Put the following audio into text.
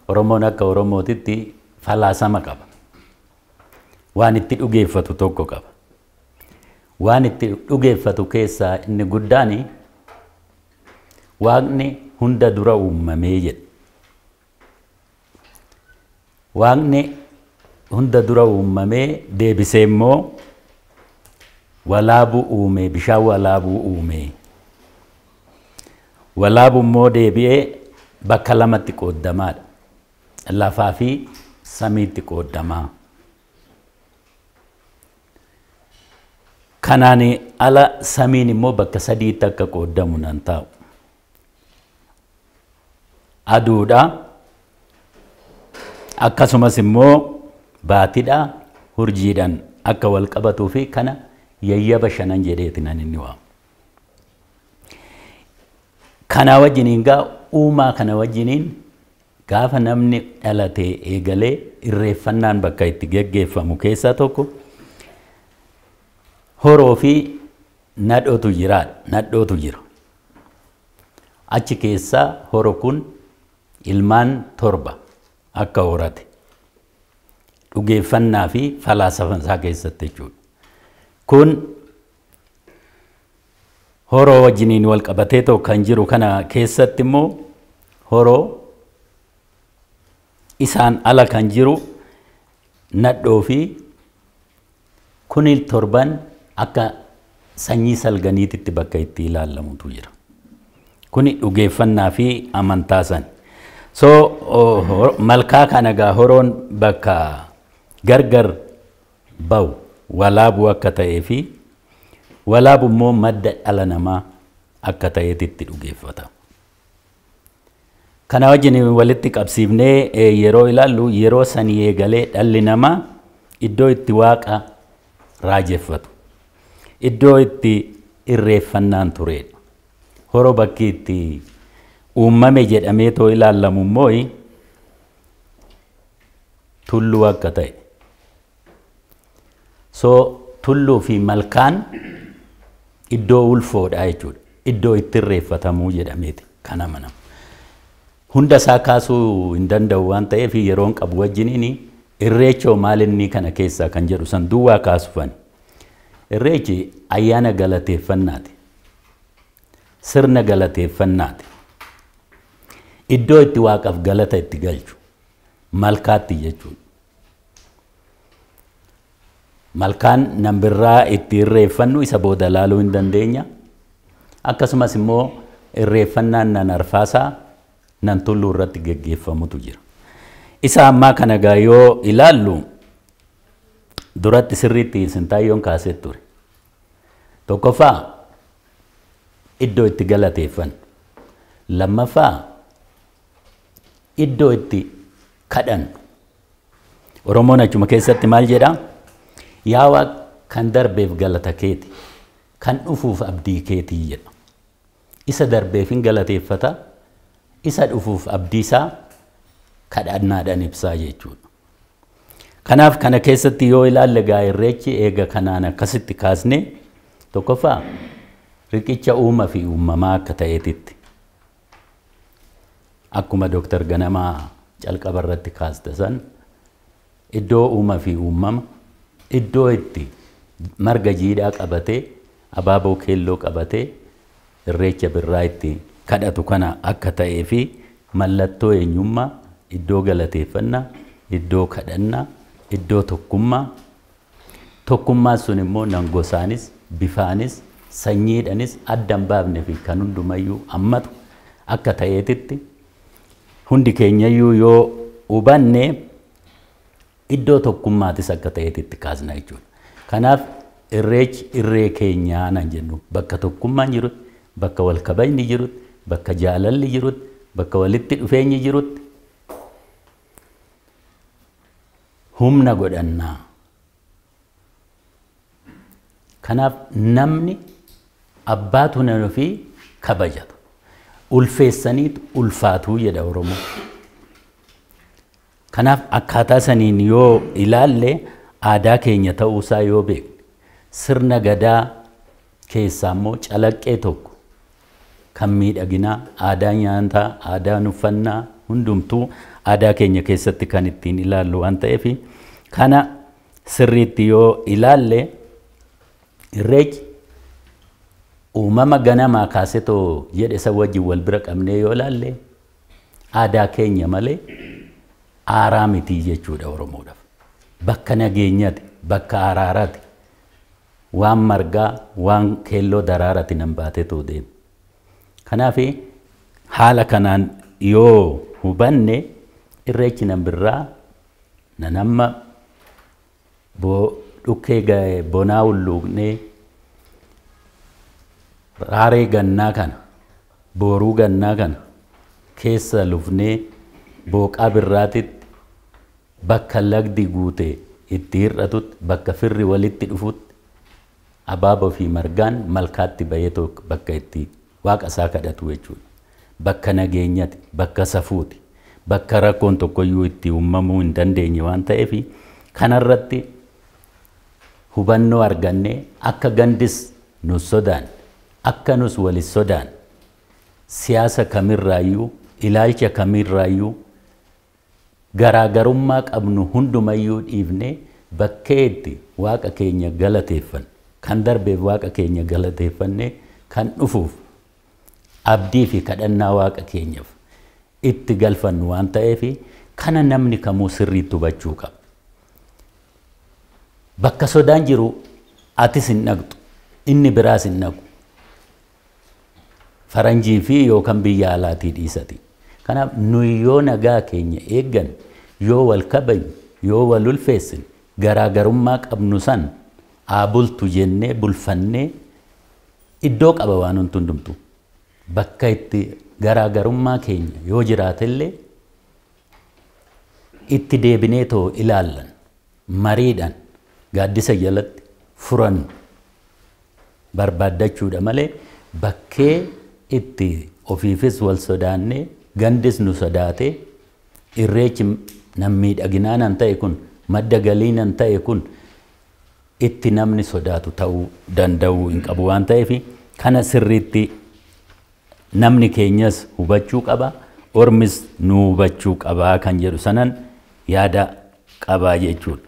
Oromoon akka Oromootitti falaasama qaba. Waan itti dhugeeffatu tokko qaba. Waan itti dhugeeffatu keessaa inni guddaan Waaqni hunda dura uumamee jedha. Waaqni hunda dura uumamee deebisee immoo walaabuu uume, bishaan walaabuu uume. Walaabu immoo deebi'ee bakka lamatti qooddamaadha. Lafaa fi samiitti qooddamaa. Kanaan ala samiin immoo bakka sadiitti akka qooddamu nan taa'u. Aduudha, akkasumas immoo baatiidha, urjiidhaan akka wal qabatuu fi kana yayyaba shanan jedheeti nan inni waamu. Kana wajjiniin gaa uumaa kana wajjiniin gaafa namni dhalatee eegalee irreeffannaan bakka itti geggeeffamu keessaa tokko horoo fi nadhootu jira. Nadhootu jira. Achi keessaa horo kun ilmaan 7 akka horate dhugeeffannaa fi falaasafa isaa keessatti jechuudha. Kun horoo wajjiniin wal qabatee tokko kan jiru kana keessatti immoo horoo isaan ala kan jiru nadhoo fi kuni 7 akka sanyii salganiititti bakka itti ilaalamutu jira. Kuni dhugeeffannaa fi amantaa san. So malkaa kana gaa horoon bakka gargar ba'u walaabuu akka ta'ee fi walaabu immoo madda dhala namaa akka ta'eetitti dhugeeffata. Kana wajjin walitti qabsiifnee yeroo ilaallu yeroo sanii eegalee dhalli namaa iddoo itti waaqa raajeffatu, iddoo itti irreeffannaan turedha. Horoo bakki itti uumame jedhamee too ilaallamu immoo tulluu akka ta'e. So tulluu fi malkaan iddoo ulfoodha jechuudha. Iddoo itti irreeffatamuu jedhameeti kan amanamu. Hunda isaa kaasuu hin danda'u waan ta'eef yeroon qabu wajjiniin irreechoo maal inni kana keessaa kan jedhu san duwwaa kaasufani. Irreechi ayyaana galateeffannaati. Sirna galateeffannaati. Iddoo itti waaqaaf galata itti galchu malkaatti jechuudha. Malkaan nambirraa itti irreeffannu isa booda laaluu hin dandeenya. Akkasumas immoo irreeffannaan nan arfaasaa nan tulluu irratti geggeeffamutu jira. Isa ammaa kana gaa yoo ilaallu duratti sirriitti Sintaayyoon kaasee ture. Tokkoffaa iddoo itti galateeffannu. Lammaffaa iddoo itti kadhannu. Oromoon achuma keessatti maal jedhaa? Yaa Waaq kan darbeef galata keeti, kan dhufuuf abdii keetii jedha. Isa darbeef hin galateeffata, isa dhufuuf abdii isaa kadhannaadhaan ibsaa jechuudha. Kanaaf kana keessatti yoo ilaalle gaa irreechi eega kanaan akkasitti kaasne tokkoffaa riqicha uumaa fi uumamaa akka ta'eetitti. Akkuma Dooktar Ganamaa calqaba irratti kaaste san iddoo uumaa fi uumama, iddoo itti marga jiidhaa qabatee abaaboo keelloo qabatee irreecha birraa itti kadhatu kana akka ta'ee fi mallattoo eenyummaa, iddoo galateeffannaa, iddoo kadhannaa, iddoo tokkummaa. Tokkummaan sun immoo nan gosaanis, bifaanis, sanyiidhanis adda hin baafne fi kan hundumayyuu hammatu akka ta'eetitti hundi keenyayyuu yoo hubanne iddoo tokkummaatis akka ta'eetitti kaasna jechuudha. Kanaaf irreechi irree keenyaa nan jennu bakka tokkummaan jirutti, bakka wal kabajni jirutti, bakka jaalalli jirutti, bakka walitti dhufeenyi jirutti humna godhannaa. Kanaaf namni abbaatu nama fi kabajatu. Ulfeessaniitu ulfaatuu jedha Oromoo. Kanaaf akkaataa saniin yoo ilaalle aadaa keenya ta'uusaa yoo beekne sirna gadaa keessaa immoo calaqqee tokko kan miidhaginaa, aadaa nyaataa, aadaa uffannaa, Hundumtuu aadaa keenya keessatti kan ittiin ilaallu waan ta'eef kana sirriitti yoo ilaalle irreechi uumama ganamaa kaasetoo jedhe isa wajjin wal bira qabnee yoo ilaalle aadaa keenya malee aaraa miti jechuudha Oromoodhaaf. Bakka nageenyaati, bakka araaraati, waan margaa, waan keelloo daraaraati nan baateetoo deema. Kanaaf haala kanaan yoo hubanne irreechi nan birraa nan amma dhukkee bonaa hulluuqnee raaree gannaa kana booruu gannaa kana keessa lufnee booqaa birraatitti bakka lagdi guute itti hir'atutti bakka firri walitti dhufutti abaaboo fi margaan malkaatti bahee bakka itti waaqa isaa kadhatu jechuudha. Bakka nageenyati, bakka safuuti, bakka rakkoon tokkoyyuu itti uumamuu hin dandeenye waan ta'eef kanarratti hubannoo argannee akka gandis nus sodaan, akka nus walis sodaan, siyaasa kamirraayyuu, ilaalcha kamirraayyuu garaagarummaa qabnu hundumayyuu dhiifnee bakkee itti waaqa keenya galateeffanne, kan darbeef waaqa keenya galateeffanne, kan dhufuuf abdii fi kadhannaa waaqa keenyaaf itti galfannu waan ta'eef kana namni kamuu sirriitti hubachuu qaba. Bakka sodaan jiru atis hin dhaqxu, inni biraas hin dhaqu. Faranjii fi yookaan biyya alaatii dhiisati. Kanaaf nuyi yoo nagaa keenya eeggan, yoo wal kabajne, yoo wal ulfeessine, garaagarummaa qabnu san haa bultu jennee bulfannee iddoo qaba waan hundumtu. Bakka itti garaagarummaa keenya yoo jiraatellee itti deebinee too ilaallan mariidhaan gaaddisa jalatti furannu barbaaddachuudha malee bakkee itti ofiifis wal sodaannee gandis nu sodaatee irreechi nan miidhaginaa nan ta'e kun madda galii nan ta'e kun itti namni sodaatu ta'uu danda'uu hin qabu waan ta'eef kana sirriitti namni keenyas hubachuu qaba, ormis nu hubachuu qaba kan jedhu sanan yaada qabaa jechuudha.